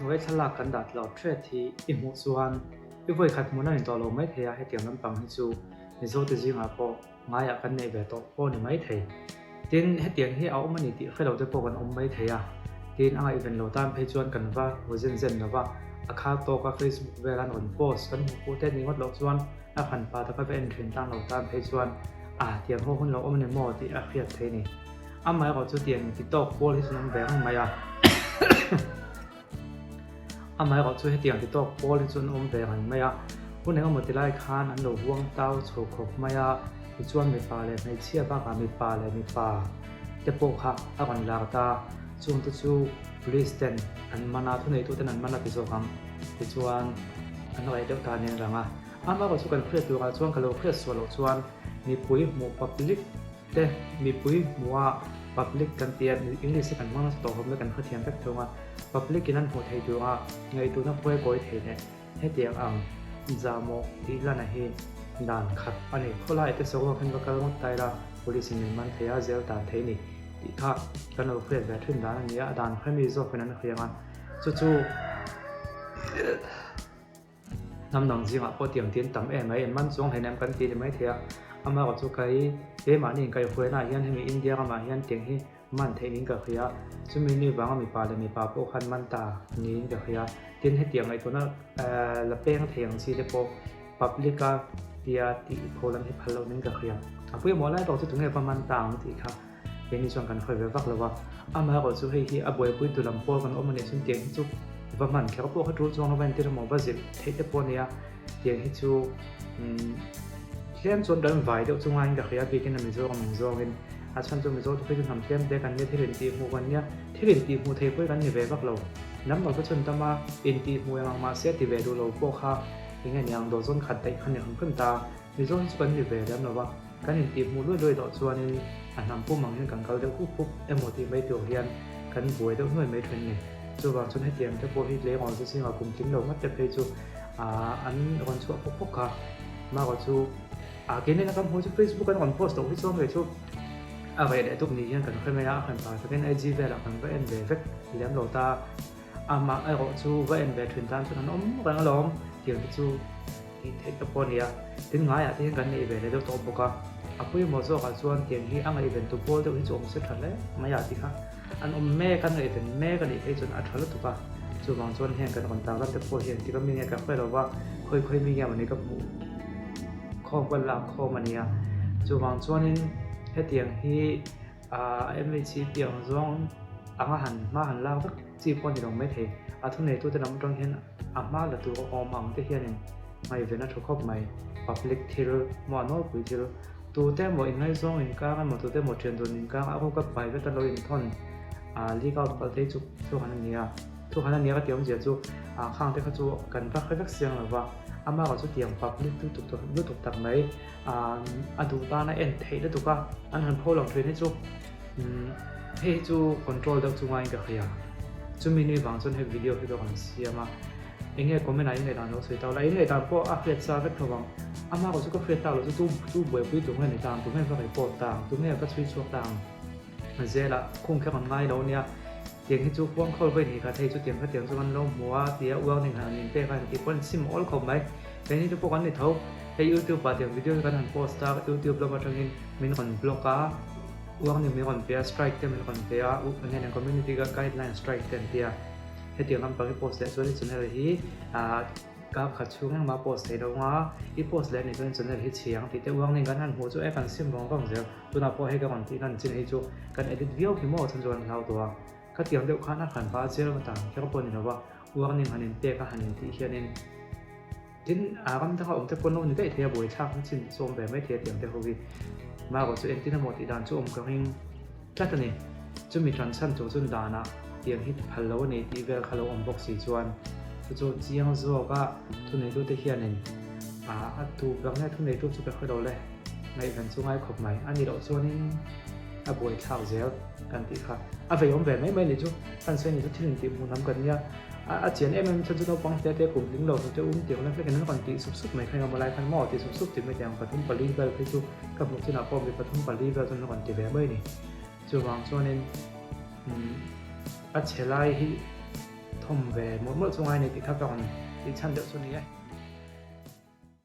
hnuai thlalak kan dah tlo thread hi i hmuh chuan i vawi khat hmuhna ni tawh lo mai thei a, hetiang lampang hi chu Mizote zingah pawh ngaiah kan neih ve tawh pawh ni mai thei. Tin, hetiang hi a awm a ni tih hre lo te pawh kan awm mai thei a, tin a ngaihven lo tan phei chuan kan va hmu zen zen lo va, a khar tawka Facebook vela an rawn post kan hmuh fuh te ni ngawt loh chuan a hran pa taka va en thin tan lo tan phei chuan a tiang ho hun lo awm a ni maw tih a hriat thei a ni. Amaherawhchu tiang ti tawk pawl hi chu an awm ve reng mai a. Amaherawhchu hetiang ti tawk pawl hi chu an awm ve reng mai a, hun engemaw ti lai khan an lo huang tau chho khawp mai a, tichuan mipa leh hmeichhia bakah mipa leh mipa te pawh kha a rawn lar ta, chungte chu police ten an man a, thuneitu ten an man a ti zawk ang, tichuan an raih deuh ta nen rang a. Amaherawhchu kan hriat turah chuan ka lo hriat suah loh chuan mipui hmuh public Te, mipui hmuha public kan ti a, English hi kan hmang nasa tawh hlawm e, kan hrethiam vek thung a, public in an hmuh theih tura ngaihtuahna khuai kawi thei leh hetiang ang zahmawh tih lana hi dan khat a ni. Khawlai te saruak hian va kal ngawt ta ila police in min man thei a, zel dan thei ni tih kha kan lo hriat ve thin dan a ni a, a dan hremi zawkin an hriang a, chu chu. Hnam dang zingah pawh tiang tin tam em mai, man chuang hleinem kan ti ni mai thei a, amaherawh chu kai keimahni inkaihhruainaah hian hemi India ramah hian tiang hi man theih niin ka hria, chumi ni vanga mipa leh mipa pawh khan man ta niin ka hria, tin hetiang ngaihtuahna la peng thei ang chi te pawh public a tia tih pho lam hi phal loh niin ka hria, a pawimawh lai tawk chu tunge va man ta ang tih kha. Keini chuan kan hawi ve vak lo a, amaherawh chu hei hi a buaipui tu lam pawl kan awm a nih chuan tiang hi chu va hman kher pawh kha tul chuang lo va entir emaw va zilh theih te pawh a nia, tiang hi chu umm tlem chuan kan vai deuh chu ngaiin ka hria bikin a Mizoram ang zawngin a chhan chu Mizo te phei chu hnam tlem te kan nia thil intih hmuh kan nia, thil intih hmuh thei pawh hi kan ni ve vak lo, hnam lo te chuan tam a intih hmuh eng ang mahse ti ve duh lo pawh kha eng nge niang dawhzawn khat daih kha ni hrim hrim ta. Mizo hi chu kan ni ve lem lo a, kan intih hmuh luai luai loh chuanin a hnam pum ang hian kan kal deuh hup hup emaw tih mai tur hian kan buai deuh nuai mai thin a ni. Chuvang chuan hetiang te pawh hi tleirawl te zingah kum tling lo ngawt te phei chu an rawn chhuah phawk phawk kha. Marawh chu keini nena kan hmuh chu Facebook an rawn post loh hi chuan ngei chu a reh leh tuk ni hian kan hre mai a, a hran pah takin IG velah kan va en ve vek lem lo ta. Amah erawh chu va en ve thin tan chuan an awm reng alawm tiang te chu. Tih theih te pawh a ni a, tin ngaiah te hian kan neih ve leh deuh tawh bawk a, a pawimawh zawkah chuan tiang hi a ngaihven tu pawl deuh hi chu awm se tha hle mai a ti kha an awm mek a, an ngaihven mek a nih phei chuan a tha lutuk a, chuvang chuan heng kan rawn tarlan te pawh hian tika mi nge ka hre lo va, khawi khawi mi nge mawni ka hmuh khawm ka lak khawm a nia, chuvang chuanin hetiang hi aah MHC tih ang zawng anga han hma han lak vek chi pawh a ni lo maithei, a thuneitute lam atang hian. A hma la tur awm ang te hianin ngaihven a tha khawp mai. Public thil maw a nawlpui thil tute emaw inngaizawng inkang emaw tute emaw thian dun inkang a ruka private a lo inthawn ah leak out palh te hi chu thu han a ni a. Thu han a nia ka tih awmzia chu ah khang te kha chu kan va hre vek siang lo va, amah erawh chu tiang public lutuk lutuk tak mai ah a duh tana en theih lutuk a an han pho lang thin hi chu umm hei hi chu control deuh chu ngaiin ka hria. Chumi ni vang chuan hei video hi ka rawn siam a, enge comment ah in ngaihdan lo sawi tau la, in ngaihdan pawh a hriat sa vek tho vang, amah erawh chu ka hriat tak loh chu tu tu buaipui tur nge ni ta ang, tu nge va report ta ang, tu nge va chhui chhuak ta ang zelah khung kher an ngai lo ania, tiang hi chu khuang khawl vawi ni khat hei chu tiang kha tiang chu kan lo hmu a tia warning han an inpek a intih pawh an sim awl khawp mai, keini te pawh kan ni tho, hei youtube ah tiang video hi kan han post a, youtube lam atangin min rawn block a. Uangni min rawn pe a, strike te min rawn pe a, eng nge community guideline strike te an ti a, hetiang lampang i post leh chuan i channel hi ah kar khat chhung engmah post thei lo anga i post leh anih chuan i channel hi chhi ang tih te uangni kan han hmuh chu e kan sim vang vang zel, tunah pawh hei ka rawn tih lan chin hi chu kan edit viau hi maw chhan chu kan hlau tawh a, khatiang deuh khan a hran pah a chial ngawt ang kher pawh a ni lo va, uangni han inpek a han intih hianin. Tin, a ram danga awm te pawn lo ni daih thei a, buaithlak na chin chu awm ve mai thei a tiang te ho hi. Marawh chu entin emaw tih dan chu awm ka ring tlat a ni. Chumi tan chhan tur chuan danah tiang hi phal lo a ni tih vel kha lo awm bawk si chuan chu chu chiang zawk a thuneitute hianin a tu ber nge thuneitu chu ka hre lo le, ngaihven chu ngai khawp mai. A nih loh chuanin a buaithlak zel kan tih kha a vei awm ve mai mai a nih chu. Kan sawi ni chu thil intih hmuh hnam kan nia. A chian em em chuan chu naupang te te kum tling lo te um tiang hlek in an rawn tih sup sup mai kha engemaw lai khan maw tih sup sup tih mai tiang 3 4 vel phei chu ka hmuh chinah pawh mi 3 4 vel chuan an rawn ti ve mai a ni. Chuvang chuanin a chhe lai hi thawm ve mawlh mawlh chu ngai a ni tih kha ka rawn tih chhan deuh chu a ni e.